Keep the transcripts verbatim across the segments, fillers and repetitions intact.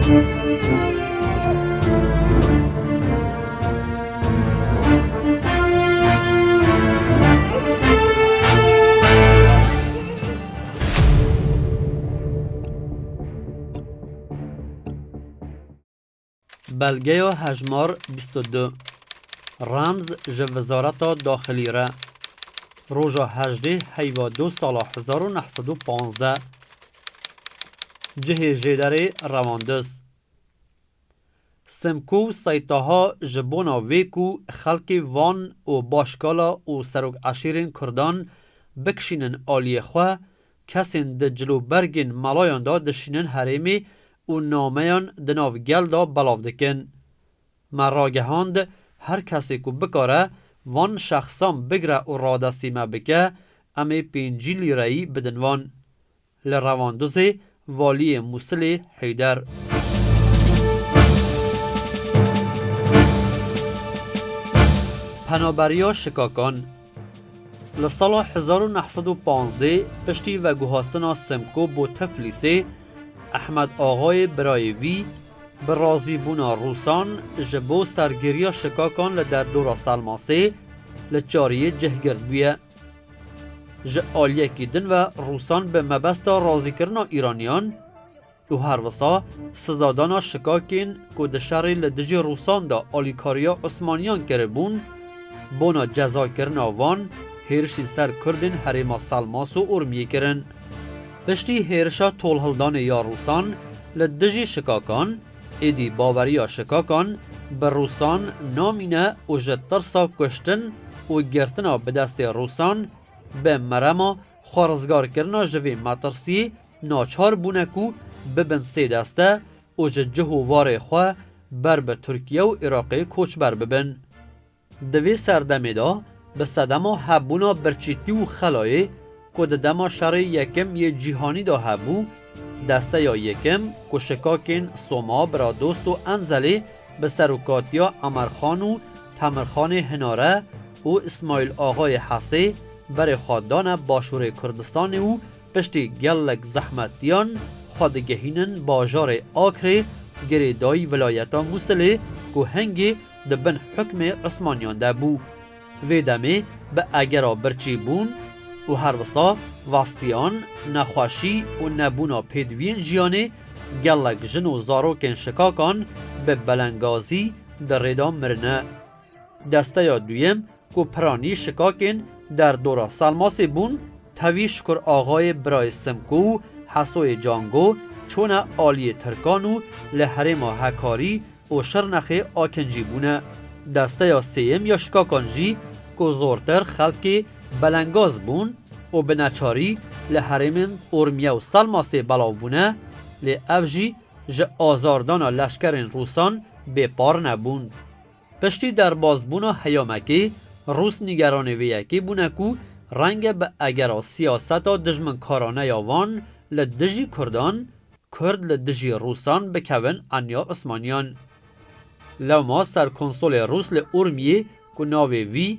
Belgeya hejmar bîst û du. Remz ji Wezareta Daxilî re. Roja hejdê heyva du sala hezar û neh sed û panzdeh. Cihê jêderê Rewanduz. Simko û Seytaha ji bona vê ku xelkê Van û Başkala û serok eşîrên Kurdan bikişînin aliyê xwe, kesên di cilûbergên melayan de dişînin herêmê û nameyan di nav gel de belav dikin. Me ragehand, her kesê ku bikare van şexsan bigre û radestî me bike, em ê pêncî lîreyî bidin wan. Li Rewanduzê valiyê Mûsilê Heyder. Penaberiya şikakan. Li sala hezar û neh sed û panzdeh piştî veguhastina Simko bo Tiflîsê, Ehmed Axayê birayê vî, bi razîbûna Rûsan ji bo sergiriya şikakan li derdora Selmasê li Çariyê cih girtbûye. Ji aliyekî din ve Rûsan bi mebesta razîkirina Îraniyan û herwisa sizadana şikakên ku di şerê li dijî Rûsan de alîkariya Osmaniyan kiribûn, bona cezakirina van hêrişî ser Kurdên herêma Selmas û Urmiyê kirin. Piştî hêrişa tolhildanê ya Rûsan li dijî şikakan, êdî baweriya şikakan bi Rûsan namîne û ji tirsa kuştin û girtina bi destê Rûsan bi merema xwerizgarkirina ji vê metirsiyê naçar bûne ku bibin sê deste û ji cih û warê xwe ber bi Tirkiye û Iraqê koçber bibin. Di vê serdemê de bi sedema hebûna birçîtî û xelayê ku di dema şerê yekem yê cîhanî de hebû, desteya yekem ku şikakên Soma, Biradost û Enzelê bi serokatiya Emerxan û Temirxanê Hinare û Îsmaîl Axayê Hesê berê xwe dane Başûrê Kurdistanê û piştî gelek zehmetiyan xwe digihînin bajarê Akrê, girêdayî vilayeta Mûsilê ku hingê di bin hukmê Osmaniyan de bû. Vê demê bi egera birçîbûn û herwisa vestiyan, nexweşî û nebûna pêdiviyên jiyanê gelek jin û zarokên şikakan bi belengazî di rê de mirine. Desteya duyem ku piranî şikakên derdora Selmasê bûn, tevî Şikur Axayê birayê Simko û Hesoyê Cango çûne aliyê Tirkan û li herêma Hekarî û Şirnexê akincî bûne. Desteya sêyem ya şikakan jî ku zortir xelkê belengaz bûn û bi neçarî li herêmên Urmiye û Selmasê belav bûne, lê ev jî ji azardana leşkerên Rûsan bêpar nebûn. Piştî derbazbûna heyamekê, Rûs nîgeranê vê yekê bûne ku renge bi egera siyaseta dijminkarane ya van li dijî Kurdan, Kurd li dijî Rûsan bikevin enya Osmaniyan. Lewma serkonsolê Rûs li Urmiyê ku navê vî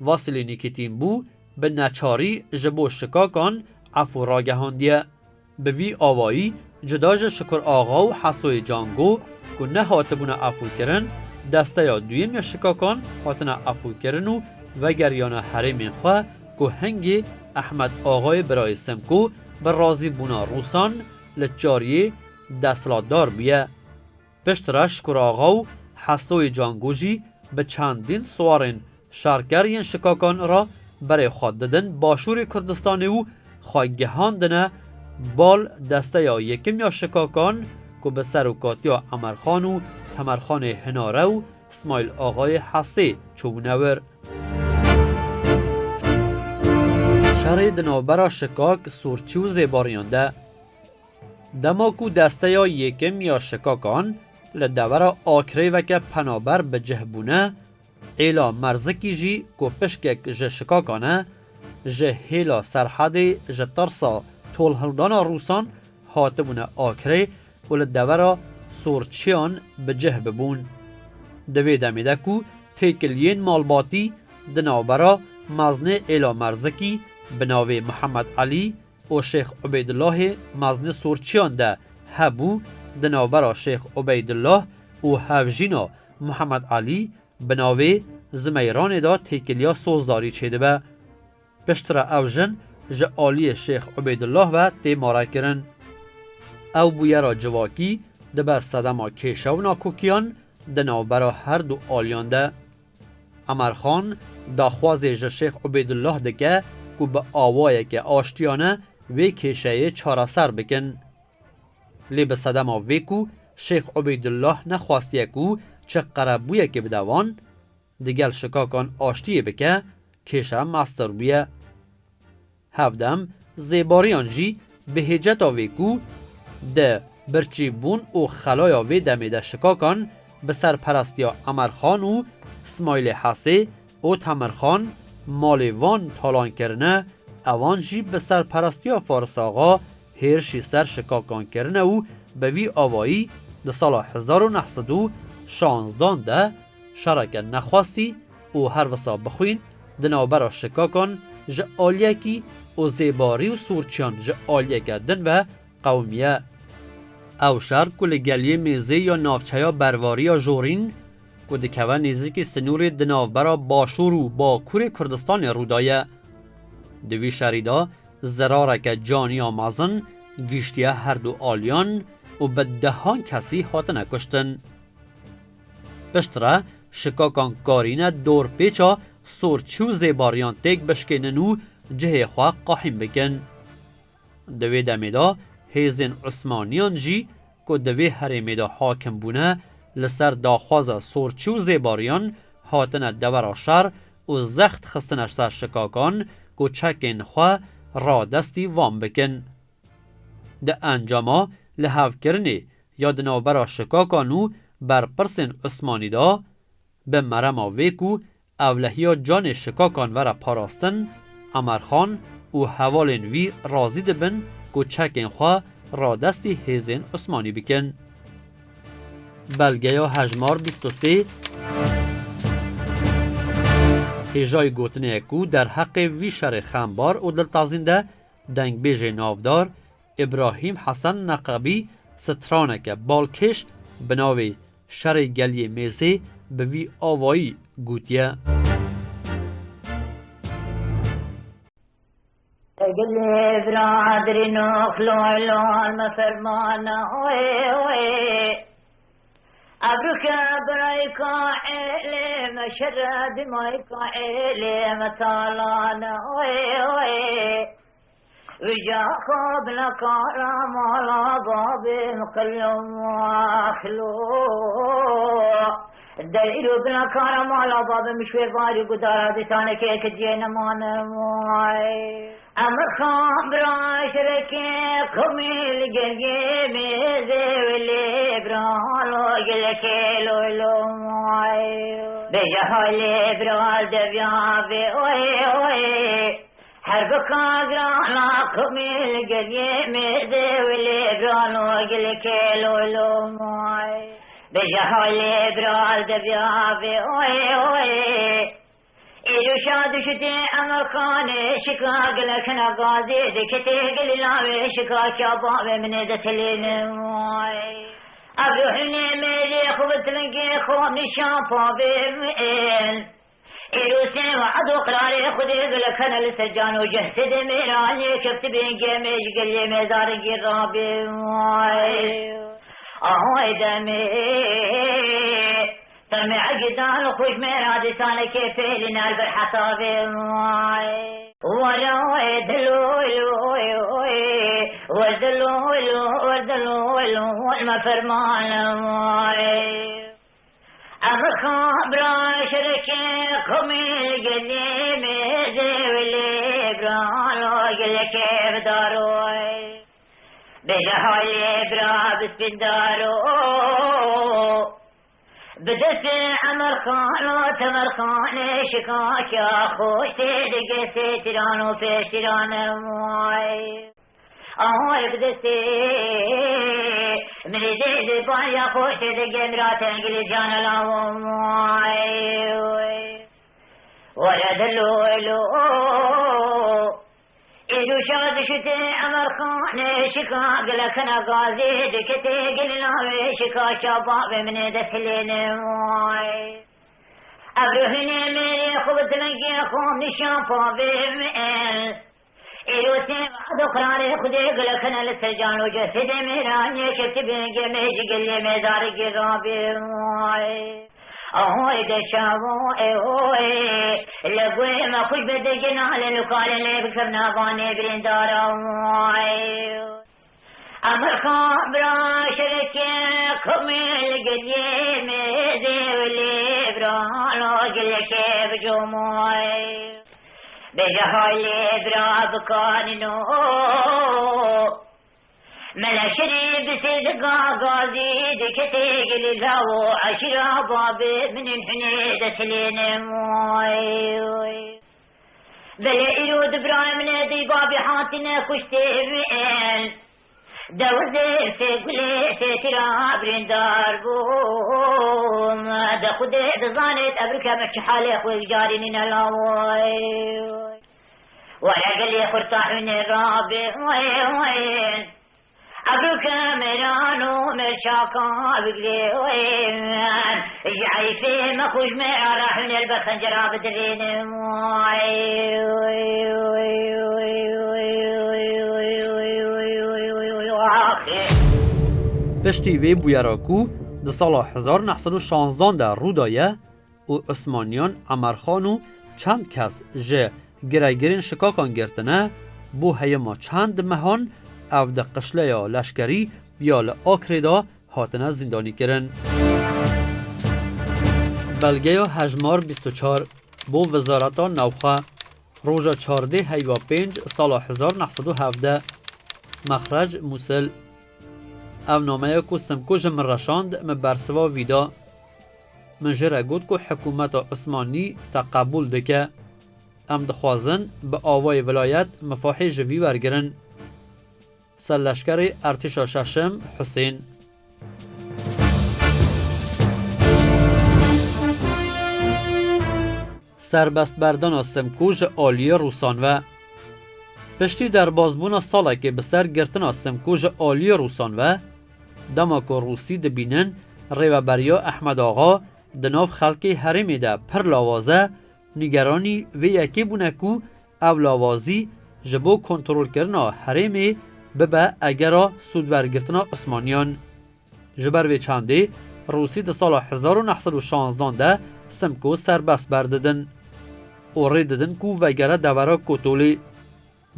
Vasilî Nîkîtîn bû, bi neçarî ji bo şikakan efû ragehandiye. Bi vî awayî, cuda ji Şikur Axa û Hesoyê Cango ku nehatibûne efûkirin, desteya duyem ya şikakan hatine efûkirin û vegeriyane herêmên xwe ku hingê Ehmed Axayê birayê Simko bi razîbûna Rûsan li Çariyê desthilatdar bûye. Piştre Şikur Axa û Hesoyê Cango jî bi çendîn siwarên şerker yên şikakan re berê xwe didin Başûrê Kurdistanê û xwe gihandine bal desteya yekim ya şikakan ku bi serokatiya Emerxan û Temerxanê Hinare û Îsmaîl Axayê Hesê çûbûne wir. Şerê di navbera şikak, sûrçî û zêbariyan de. Dema ku desteya yekem ya şikakan li devera Akrê veke penaber bi cih bûne, êla Merzikî jî ku pişkek ji şikakan e, ji hêla Serhedê ji tirsa tolhildana Rûsan hatibûne Akrê û li devera Sorçiyan bi cih bibûn. Di vê demê de ku têkiliyên malbatî di navbera meznê êla Merzikî bi navê Mihemed Elî û Şêx Ubeydullahê meznê Sorçiyan de hebû, di navbera Şêx Ubeydullah û hevjîna Muhammed Elî bi navê Zimeyranê de têkiliya sozdarî çêdibe. Piştre ew jin ji aliyê Şêx Ubeydullah ve tê marekirin. Ew bûyera civakî dibe sedema kêşe û nakokiyan di navbera her du aliyan de. Emer Xan daxwazê ji Şêx Ubeydullah dike ku bi awayeke aştiyane wê kêşeyê çareser bikin. Lê bi sedema vê ku Şêx Ubeydullah nexwastiye ku çi qerebûyekê bide wan, digel şikakan aştiyê bike, kêşe mestir bûye. Hevdem zêbariyan jî bi hêceta vê ku di birçîbûn û xelaya vê demê de şikakan bi serperestiya Emer Xan û Smaîlê Hesê û Temir Xan malê van talan kirine, ewan jî bi serperestiya Faris Axa hêrişî ser şikakan kirine û bi vî avayî di sala hezar û neh sed û şanzdan de şereke nexwastî û her wisa bixwîn di navbera şikakan ji aliyekî û zêbarî û sorçiyan ji aliyeke din ve qewimiye. Ew şer ku li Geliyê Mêzê ya navçeya Bervariya Jorîn ku dikeve nêzîkî sinûrê di navbera Başûr û Bakurê Kurdistanê rû daye. Di vî şerî de zirareke caniya mezin gihîştiye her du aliyan û bi dehan kesî hatine kuştin. Piştre şikakan karîne dorpêça sorçî û zêbariyan têk bişkênin û cihê xwe qahîn bikin. Di vê demê de hêzên Usmaniyan jî ku di vê herêmê de hakim bûne, li ser daxwaza sorçî û zêbariyan hatine devera şer û zext xistine ser şikakan ku çekên xwe radestî van bikin. Di encama lihevkirinê ya di navbera şikakan û berpirsên Usmanî de, bi merema vê ku ewlehiya canê şikakan were parastin, Emer Xan û hevalên wî razî dibin ku çekên xwe radestî hêzên Usmanî bikin. Belgeya hejmar bîst û sê. Hêjayî gotinê ye ku derheqê vî şerê xembar û diltazîn de dengbêjê navdar Îbrahîm Hesen Neqebî straneke balkêş bi navê Şerê Geliyê Mêzê bi vî avayî gotiye. Gelê biraderî nox loy loy me fermana oy oy. Ebruke birayka elê me şere dimayka elê me talana oy oy. Vija xwe bila kara mala babê min qilo maxlo. Deyro bila kara mala babê min şwê barî gudara dîtanekê ki ciyê nemane may. Emir xan bira şirekê qimî li gergê mêzê wê lê biralo gelekê loy lo may. Beje hay lê biral devya vê oy oy. Her bi kagrana qimî li geriyê mêzê wê lê birano gilkê loy lo may. Beje hay lê biral deviya vê oy oy. Êro şa dişitê Emirxanê şika gilek hina gazê dikitê gilî lawê şika kya bavê min ê detilîne may. Ev ruhînê mêrê xwe bi tilingê xwe nîşan pavê min. Êrosê we'd û qirarê Xwedê gilekane li ser can û ceh. Sedê mêranê keftibên gemê ji gelê mêzarê gî rabê. Ay. Ahoy demê. Temê egidan û xweş mêra dîsanekê pêlî ner bir hesabê. Ay. Were oy dilo, oy, oy, oy. Wer dilo, oy, wer dilo, oy, me fermanim. Ay. Ev xabra şirkê qomî gelê mêzê wê lê biralo gelekê bidaroy. Bêje halê bira bispîndaro. Bi destê Emirxan û Temirxanê şikakya xweş tê digê sêtiran û pêştiran em way. Ahoy bi destê min ê dê dê banya xweş tê de gemra tengilê cana lawom. Were de lo lo. Êro şa dişitê Emerxanê şika, gilekina gazê diketê gilê lawê şika, şa bavê min ê destilêne way. Ev ruhînê mêrê xwe bi dilengê xwe nîşan pavê min. Êro tê vado qirarê Xwedê gilekine li ser can û cesedê mêranê şeftî bingê me ji gilê mêdarê girabê way. Ahoy de şavo e hoy, le guê me xweş be de gina le lukale le bikevna vanê birîndara way. Emerxan bira şereke komê li gilê me zê wê lê bira lo gileke bi comoy. Bêje hay lê bira bikanino. Meleşerî bi sêzika gazî diketê gilê lawo eşîra babê min in hinê destilêne moy. Belê îro di birayê min ê di babê hatine kuştê min. Dewizê sê gulê sê tira birîndar bûm. De Xwedê dizanêt ebrûke min çi halê xwe carî nîne lawoy. Were gelê xurta hûnê rabê, wê, wê. Ebrûke mêran û mêrçaka bigirê, wê. Ji eyfê me xweş me ara hûnê li ber xencera bidirêne, wê, wê. Piştî vê bûyera ku di sala hezar neh sed û şanzdan de rû daye, û Osmaniyan Emerxan û çend kes ji giregirên şikakan girtine, bo heyema çend mehan ev di qişleya leşkerî ya li Akrê de hatine zîndanîkirin. Belgeya hejmar bîst û çar bo Wezareta Navxwe, roja çardê heyva pênc sala hezar neh sed û hevdeh, Mexrec Mûsil. Ev nameya ku Simko ji min re şand, min bersiva vî da. Min jê re got ku hikûmeta Osmanî te qebûl dike. Em dixwazin bi avayê vilayet mifahê ji vî wergirin. Serleşkerê Ertêşa Şeşim Husên. Serbestberdana Simko ji aliyê Rûsan ve. Piştî derbazbûna salekê bi ser girtina Simko ji aliyê Rûsan ve, dema ku Rûsî dibînin rêveberiya Ehmed Axa di nav xelkê herêmê de pir lawaz e, nîgeranî vê yekê bûne ku ev lawazî ji bo kontrolkirina herêmê bibe egera sûdwergirtina Osmaniyan. Ji ber vê çandê, Rûsî di sala hezar û neh sed û şanzdan de Simko serbest berdidin û rê didin ku vegere devera Kotolê.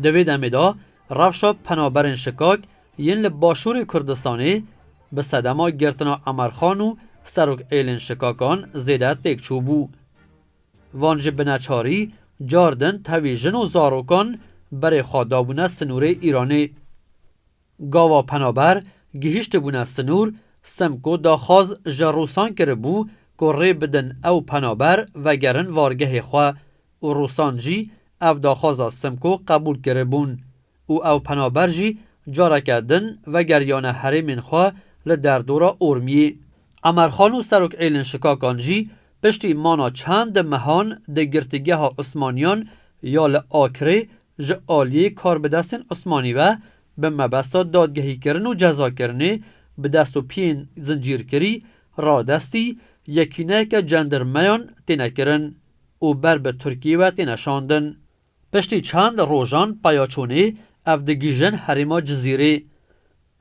Di vê demê de rewşa penaberên şikak yên li Başûrê Kurdistanê bi sedema girtina Emerxan û serokêlên şikakan zêde têk çûbû. Van ji bineçarî car din tevî jin û zarokan berê xwe dabûne sinûrê Îranê. Gava penaber gihîştibûne sinûr, Simko daxwaz ji Rûsan kiribû ku rê bidin ew penaber vegerin wargehê xwe û Rûsan jî ev daxwaza Simko qebûl kiribûn û ew penaber jî careke din vegeriyane herêmên xwe li derdora Ormiyê. Emerxan û serokêlên şikakan jî piştî mana çend mehan di girtîgeha Osmaniyan ya li Akrê ji aliyê karbidestên Osmanî ve bi mebesta dadgehîkirin û cezakirinê bi dest û piyên zincîrkirî, radestî, yekîneyeke cendirmeyan têne kirin û ber bi Tirkiyê ve têne şandin. Piştî çend rojan peyaçûnê ev digihîjin herêma Cizîrê.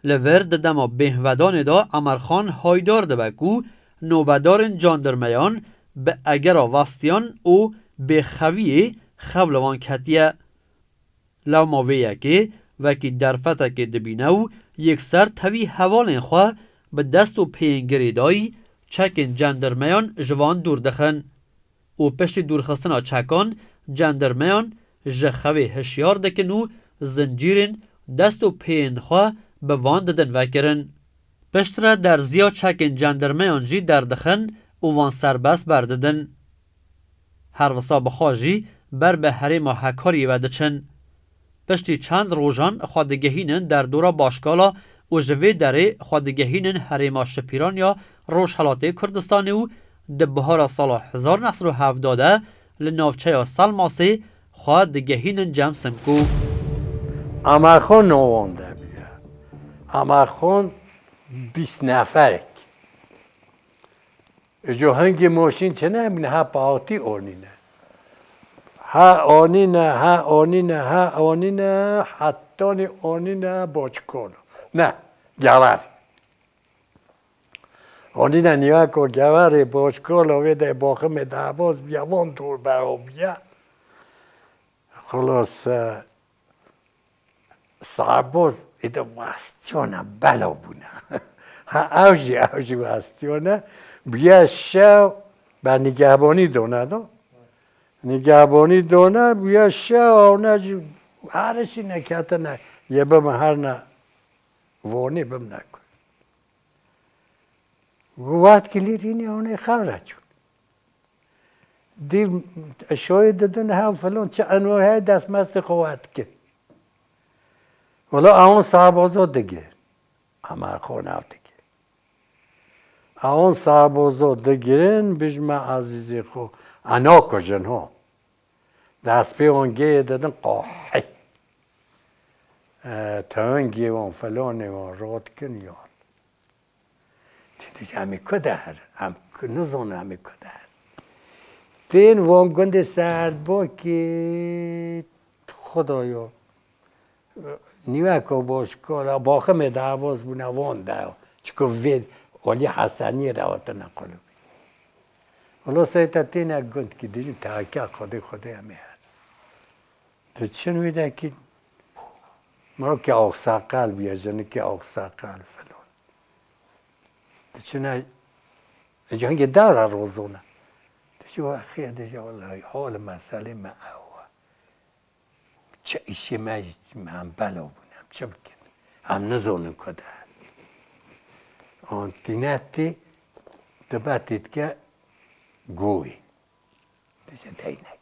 Li vir di dema bêhnvedanê de Emerxan haydar dibe ku nobedarên candirmeyan bi egera vestiyan û bêxeviyê xew li wan ketiye. Lewma vê yekê wekî derfetekê dibîne û yekser tevî hevalên xwe bi dest û pêyên girêdayî çekên cendirmeyan ji van dûr dixin. û piştî dûrxistina çekan, cendirmeyan ji xewê hişyar dikin û zincîrên dest û pêyên xwe bi van didin vekirin. Piştre derziya çekên cendirmeyan jî derdixin û wan serbest berdidin. Her wisa bi xwe jî ber bi herêma Hekariyê ve diçin. Piştî çend rojan xwe digehînin derdora Başkala û ji vê derê xwe digehînin herêma Şipîran ya Rojhelatê Kurdistanê û di bihara sala hezar neh sed û hevdeh de li navçeya Selmasê xwe digehînin cem Simko. Amerxon novonde bûye. Amerxon bîst neferek. Îco hingî moşîn çi nebûne, ha pawtî onîne. Ha onîne, ha onîne, ha onîne, hetanî onîne Boçkolo. Ne, Gever. Onîne nîveko Geverê Boçkolo vê de Boximê derbas bûye, von dor bero bûye. Xulase, Sarbaz êde westiyane bela bûne. Ha ew jî, ew jî westiyane. Bûye şew be nîgehbanî done do. Nîgehbanî done, bûye şew, hewne jî herişî neketine. Yê bime herne vonî bimne ku. Wextkî lîrînî hewne xew re çûn. Dî şoyê didin hev filon çi enwê heye destmestê xwe wet dikin. Wela ewon sabozo digir. Amerxon ev digir. Ewon sabozo digirin, bijme ezîzê xwe. Eno kujin ho. Dest pê wan gêyê didin qahî. E, tewingê wan, filonê wan, rot kin yan. Tê dî em ê ku de herin? Em ku nizanin em ê ku de herin. Tên van gundê Serdbokê, Xudayo. Nîweko boşkor, Boximê derbas bûne van de. Çiko vê Olî Heseniyê re hatine qulubî. Wilo seyte têne gund ki dijî teheke Xwedê Xwedê em ê herin. Diçin wî de kî mirokê oxsaqal bûye, jinikê oxsaqal filan. Diçine, cihangê dara rozona. Dijî we xêr, dijî wellahî hol meselê me ew e. Çi îşê me jî em bela bûne, em çi bikin? Em nizonin ku de. An tîne tê, dibe têtke goyê. Dije deynek.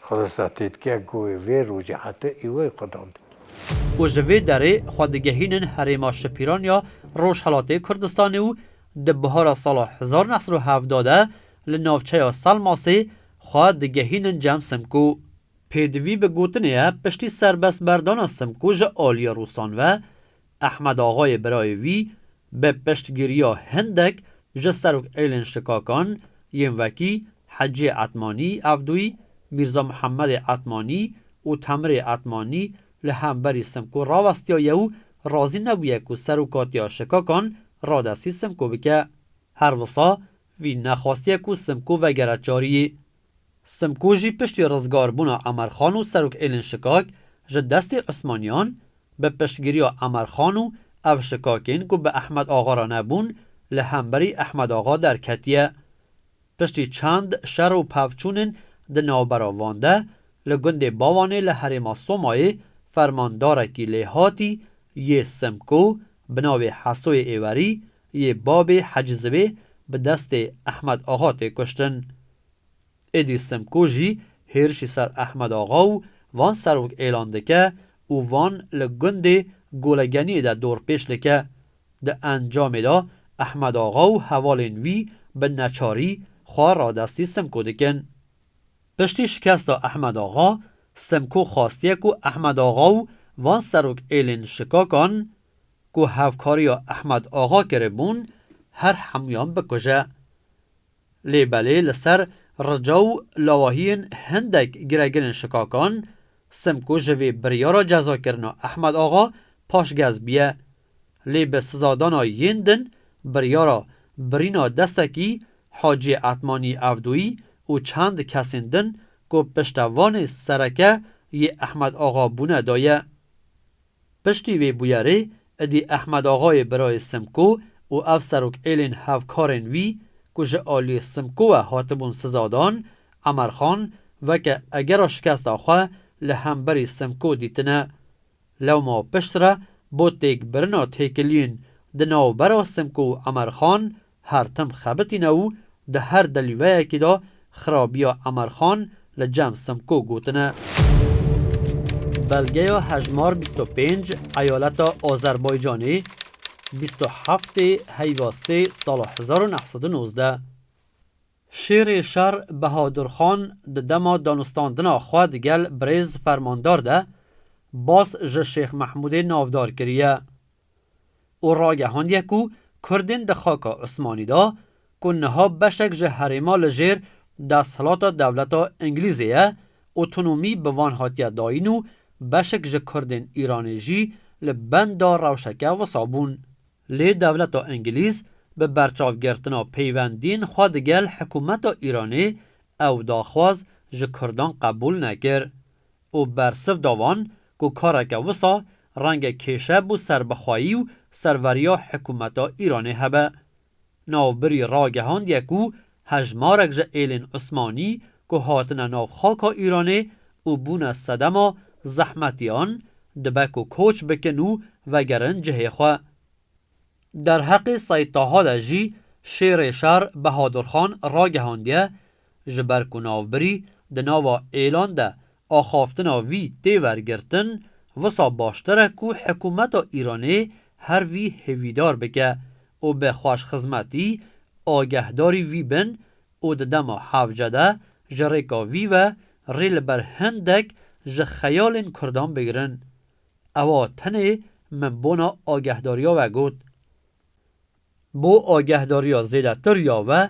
Xulasa têtke goyê vê rojê heta îwê qudan dike. Û ji vê derê xwe digehînin herêma Şipîran ya Rojhelatê Kurdistanê û di bihara sala hezar neh sed û hevdeh de li navçeya Selmasê xwe digehînin cem Simko. Pêdivî bi gotinê ye, piştî serbestberdana Simko ji aliyê Rûsan ve, Ehmed Axayê birayê wî bi piştgiriya hindek ji serokêlên şikakan yên wekî Heciyê Etmanî Evdoyî, Mîrza Mihemedê Etmanî û Temirê Etmanî li hemberî Simko rawestiyaye û razî nebûye ku serokatiya şikakan radestî Simko bike. Her wisa wî nexwastiye ku Simko vegere çariyê. Simko jî piştî rizgarbûna Emerxan û serokêlên şikak ji destê Usmaniyan, bi piştgiriya Emerxan û ev şikakên ku bi Ehmed Axa re nebûn, li hemberî Ehmed Axa derketiye. Piştî çend şer û pevçûnên di navbera van de, li gundê Bawanê li herêma Somayê fermandarekî lêhatî yê Simko bi navê Hesoyê Êwerî yê babê Hecî Zibê bi destê Ehmed Axa tê kuştin. Êdî Simko jî hêrişî ser Ehmed Axa û van serok êlan dike û van li gundê Golegeniyê de dorpêç dike. Di encamê de Ehmed Axa û hevalên wî bi neçarî xwe radestî Simko dikin. Piştî şikesta Ehmed Axa, Simko xwastiye ku Ehmed Axa û van serok êlên şikakan ku hevkariya Ehmed Axa kiribûn, her hemûyan bikuje. Lê belê li ser rica û lawahiyên hindek giregirên şikakan, Simko ji vê biryara cezakirina Ehmed Axa paşgez bûye. Lê bi sizadana yên din biryara birîna destekî Haciyê Etmanî Evdoyî û çend kesên din ku piştevanê sereke yê Ehmed Axa bûne daye. Piştî vê bûyerê, êdî Ehmed Axayê birayê Simko û ev serokêlên hevkarên wî ku ji aliyê Simko ve hatibûn sizadan, Emerxan weke egera şikesta xwe li hemberî Simko dîtine. Lewma piştre bo têkbirina têkiliyên di navbera Simko û Emerxan her tim xebitîne û di her delîveyekî de xirabiya Emerxan li cem Simko gotine. Belgeya hejmar bîst û pênc, eyaleta Azerbaycanê, bîst û heftê heyva sê sala hezar û neh sed û nozdeh. Şêrê şer Behadir Xan di dema danûstandina xwe digel birêz fermandar de bas ji Şêx Mehmûdê navdar kiriye û ragihandiye ku Kurdên di xaka Osmanî de ku niha beşek ji herêma li jêr desthilata dewleta Îngilîzê ye, otonomî bi van hatiye dayîn û beşek ji Kurdên Îranê jî li benda rewşeke wisa bûn. Lê dewleta Îngilîz bi berçavgirtina peywendiyên xwe digel hikûmeta Îranê ew daxwaz ji Kurdan qebûl nekir û bersiv da van ku kareke wisa renge kêşe bo serbixweyî û serweriya hikûmeta Îranê hebe. Navbirî ragihandiye ku hejmarek ji êlên Osmanî ku hatine nav xaka Îranê û bûne sedema zehmetiyan, dibe ku koç bikin û vegerin cihê xwe. Derheqê Seyd Taha de jî şêrê şer Behadur Xan ragihandiye, ji ber ku navbirî di nava êlan de axaftina vî tê wergirtin, wisa baştir e ku hikûmeta Îranê her vî hêvîdar bike û bi xweşxizmetî agehdarî vî bin û di dema hevce de ji rêka vî ve rê li ber hindek ji xeyalên Kurdan bigirin. Ewa tenê min bona agehdariya we got. Bo agehdariya zêdetir ya we,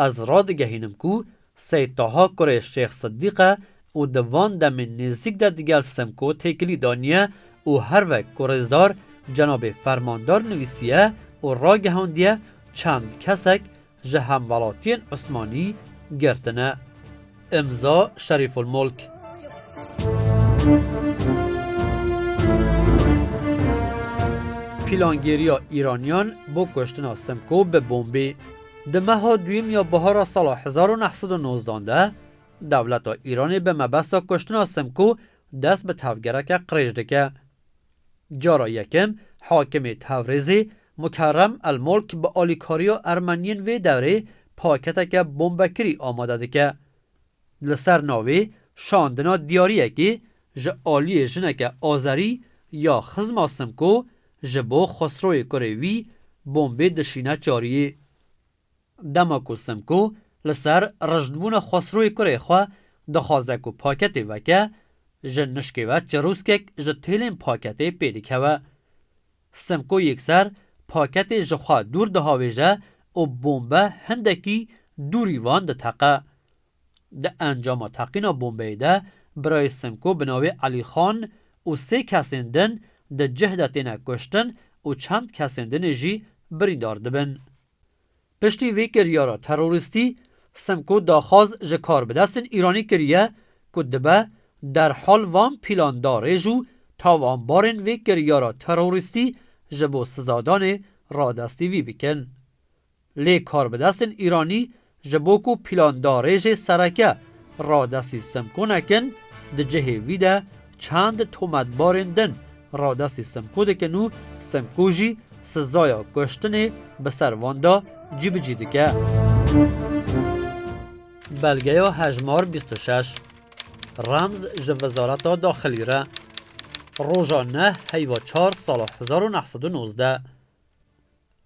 ez radigehînim ku Seyd Taha kurê Şêx Sidîq e û di van demên nêzîk de digel Simko têkilî daniye û her wek ku rêzdar cenabê fermandar nivîsiye û ragihandiye, çend kesek ji hemwelatiyên Osmanî girtine. Imza Şerîful Mulk. Plangêriya Îraniyan bo kuştina Simko bi bombê. Di meha duyem ya bihara sala hezar û neh sed û nozdan de, dewleta Îranê bi mebesta kuştina Simko dest bi tevgereke qirêj dike. Cara yekem, hakimê Tevrêzê Mukerrem El Mulk bi alîkariya Ermeniyên vê devrê paketeke bombekirî amade dike. Li ser navê şandina diyariyekê ji aliyê jineke Azerî ya xizma Simko ji bo Xusroyê kurê wî bombê dişîne çariyê. Dema ku Simko li ser rijdbûna Xusroyê kurê xwe dixwaze ku paketê veke, ji nişkê ve çirûskek ji têlên paketê pê dikeve. Simko yekser paketê ji xwe dûr dihavêje û bombe hindekî dûrî van diteqe. Di encama teqîna bombeyê de birayê Simko bi navê Elî Xan û sê kesên din di cih de têne kuştin û çend kesên dinê jî birîndar dibin. Piştî vê kiryara terorîstî, Simko daxwaz ji karbidestên Îranî kiriye ku dibe derhal van pîlan darêj û tawanbarên vê kiryara terorîstî ji bo sizadanê radestî vî bikin. Lê karbidestên Îranî ji bo ku pîlan darêjê sereke radestî Simko nekin, di cihê vî de çend tometbarên din radestî Simko dikin û Simko jî sizaya kuştinê bi ser van de cîbicî dike. Belgeya hejmar bîst û şeş. Remz ji Wezareta Daxilî re. Roja neh heyva çar sala hezar û neh sed û nozdeh.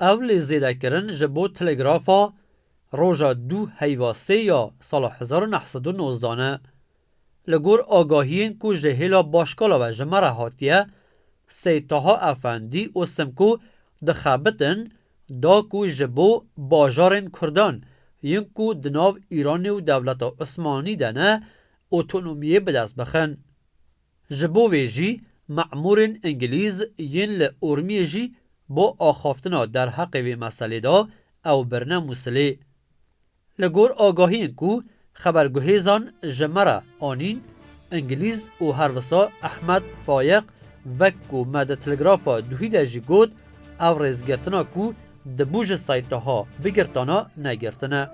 Ev lê zêdekirin ji bo telegrafa roja du heyva sê ya sala hezar û neh sed û nozdan e. Li gor agahiyên ku ji hêla başkala ve ji me re hatiye, Seytaha Efendî û Simko dixebitin da ku ji bo bajarên Kurdan yên ku di nav Îranê û dewleta Osmanî de ne, otonomiyê bi dest bixin. Ji bo vê jî memûrên Îngilîz yên li Urmiyê jî bo axaftina derheqê vê meselê de ew birine Mûsilê. Li gor agahiyên ku xeberguhêzan ji me re anîn, Îngilîz û herwisa Ehmed Fayiq, wek ku me di Telegrafa Duhî de jî got, ev rêzgirtina ku dibû ji Seytaha bigirtana negirtine.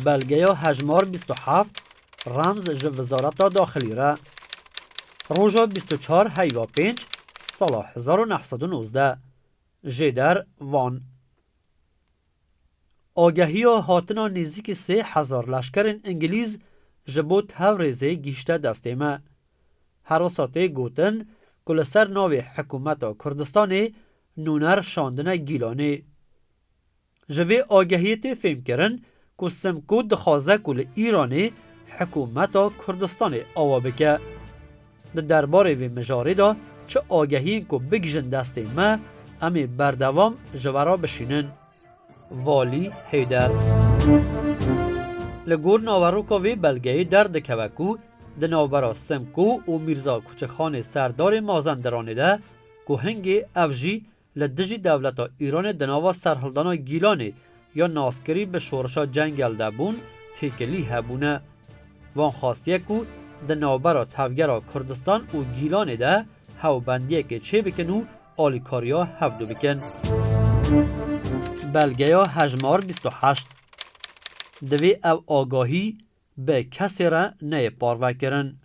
Belgeya hejmar bîst û heft, remz ji Wezareta Daxilî re. Roja bîst û çar heyva pênc sala hezar û neh sed û nozdeh. Jêder, Van. Agehiya hatina nêzîkî sê hezar leşkerên Îngilîz ji bo Tevrêzê gihîşte destê me. Herwisa tê gotin ku li ser navê Hikûmeta Kurdistanê nûner şandine Gîlanê. Ji vê agehiyê tê fêmkirin ku Simko dixwaze ku li Îranê hikûmeta Kurdistanê awa bike. Di derbarê vê mijarê de çi agehiyên ku bigihîjin destê me, em ê berdewam ji we re bişînin. Valî Heyder. Li gor naveroka vê belgeyê derdikeve ku di navbera Simko û Mîrza Kuçikxanê serdarê Mazendiranê de ku hingê ev jî li dijî dewleta Îranê di nava serhildana Gîlanê ya naskirî bi şorişa cengel de bûn, têkilî hebûne. Van xwastiye ku di navbera tevgera Kurdistan û Gîlanê de hewbendiyekê çêbikin û alîkariya hevdu bikin. Belgeya hejmar bîst û heşt. Divê ev agahî bi kesê re neyê parvekirin.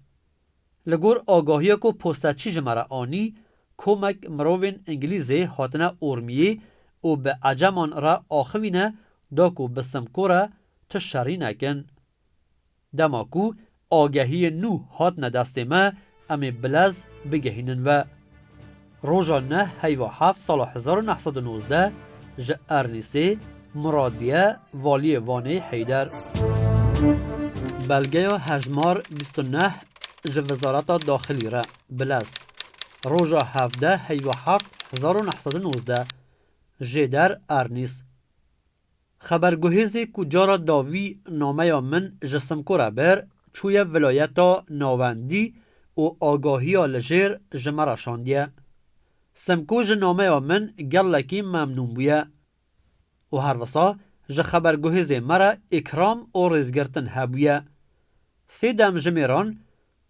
Li gor agahiya ku posteçî ji me re anî, komek mirovên Îngilîzê hatine Ormiyê û bi Eceman re axivîne da ku bi Simko re tu şerî nekin. Dema ku agehiyên nû hatine destê me, em ê bilez bigihînin ve. Roja neh heyva heft sala hezar û neh sed û nozdeh ji Ernîsê Miradiye, valiyê Vanê Heyder. Belgeya hejmar bîst û neh ji Wezareta Daxilî re, bilez. Roja hevdeh heyva heft hezar û neh sed û nozdeh, Jêder, Ernîs. Xeberguhêzê ku cara dawî nameya min ji Simko re bir, çûye vilayeta navendî û agahiya li jêr ji me re şandiye. Simko ji nameya min gelekî memnûn bûye. Û herwisa ji xeberguhêzê me re îkram û rêzgirtin hebûye. Sê demjimêran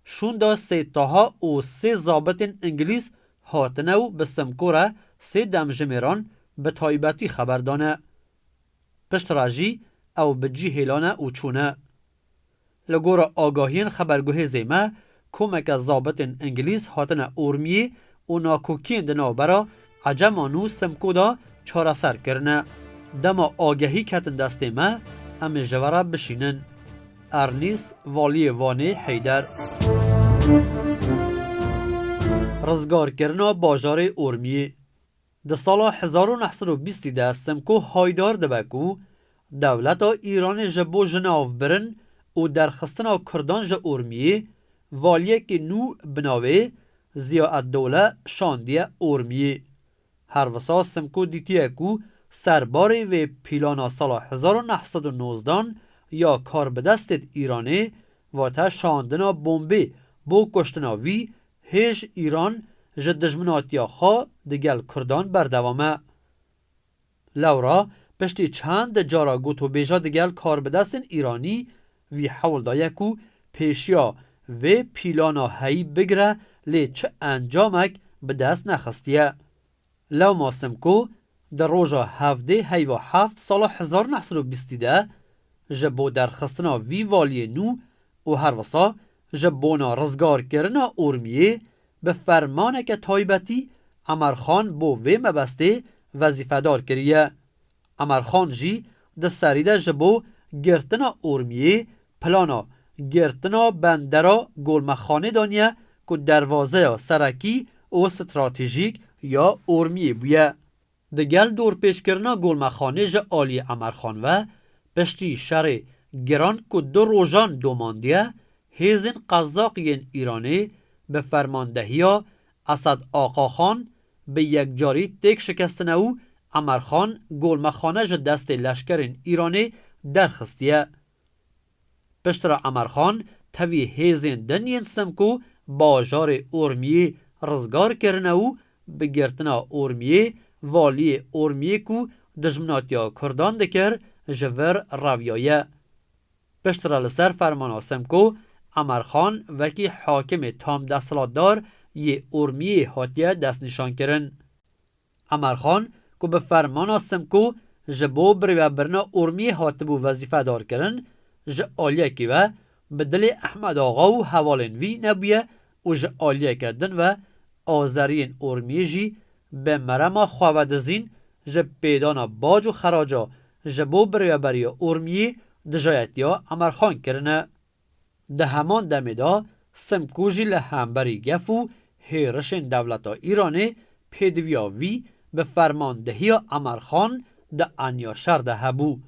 şûnda sê taha û sê zabitên Îngilîz hatine û bi Simko re sê demjimêran bi taybetî xeber dane. Piştre jî ew bi cî hêlane û çûne. Li gora agahiyên xeberguhêzê me, komeke zabitên Îngilîz hatine Ormiyê û nakokiyên di navbera Eceman û Simko de çareser kirine. Dema agehî ketin destê me, em ê ji ve re bişînin. Ernîs, valiyê Vanê Heyder. Rizgarkirina bajarê Ormiyê. Di sala hezar û neh sed û bîstî de Simko haydar dibe ku dewleta Îranê ji bo jinavbirin û derxistina Kurdan ji Ormiyê, valiyekî nû bi navê Ziya Eddewle şandiye Ormiyê. Herwisa Simko dîtiye ku serbarê vê pîlana sala hezar û neh sed û nozdan ya karbidestêd Îranê, vate şandina bombê bo kuştina vî, hêj Îran ji dijminatiya xwe digel Kurdan berdewam e. Lewra piştî çend cara gotûbêja digel karbidestên Îranî, vî hewl daye ku pêşiya vê pîlana heyî bigire, lê çi encamek bi dest nexistiye. Lewma Simko di roja hevdê heyva heft sala hezar neh sed û bîstî de ji bo derxistina vî valiyê nû û herwisa ji bona rizgarkirina Ormiyê bi fermaneke taybetî Emerxan bo vê mebestê wezîfedar kiriye. Emerxan jî di serî de ji bo girtina Ormiyê plana girtina bendera Golmexanê daniye ku derwazeya serekî û stratejîk ya Ormiyê bûye. Digel dorpêçkirina Golmexanê ji aliyê Emerxan ve, piştî şerê giran ku du rojan domandiye, hêzên qezaq yên Îranê bi fermandehiya Esed Aqaxan bi yekcarî têk şikestine û Emerxan Golmexane ji destê leşkerên Îranê derxistiye. Piştre Emerxan tevî hêzên din yên Simko bajarê Ormiyê rizgar kirine û bi girtina Ormiyê, valiyê Ormiyê ku dijminatiya Kurdan dikir, ji vir reviyaye. Piştre li ser fermana Simko, Emerxan wekî hakimê tam desthilatdar yê Ormiyê hatiye destnîşankirin. Emerxan ku bi fermana Simko ji bo birêvebirina Ormiyê hatibû wezîfedar kirin, ji aliyekî ve bi dilê Ehmed Axa û hevalên vî nebûye û ji aliyeke din ve azeriyên Ormiyê jî bi merema xwe ve dizîn ji pêdana bac û xeraca ji bo birêveberiya Ormiyê dijayetiya Emerxan kirine. Di heman demê de Simko jî li hemberî gef û hêrişên dewleta Îranê pêdiviya vî bi fermandehiya Emerxan di eniya şer de hebû.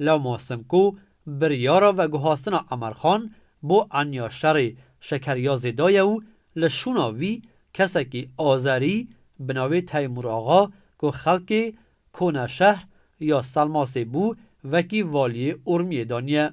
Lewma Simko Biryara veguhastina Emerxan bo eniya şerê Şekeryazê daye û li şûna vî kesekî Azerî bi navê Teymûr Axa ku xelkê Koneşehr ya Selmasê bû, wekî valiyê Urmiyê daniye.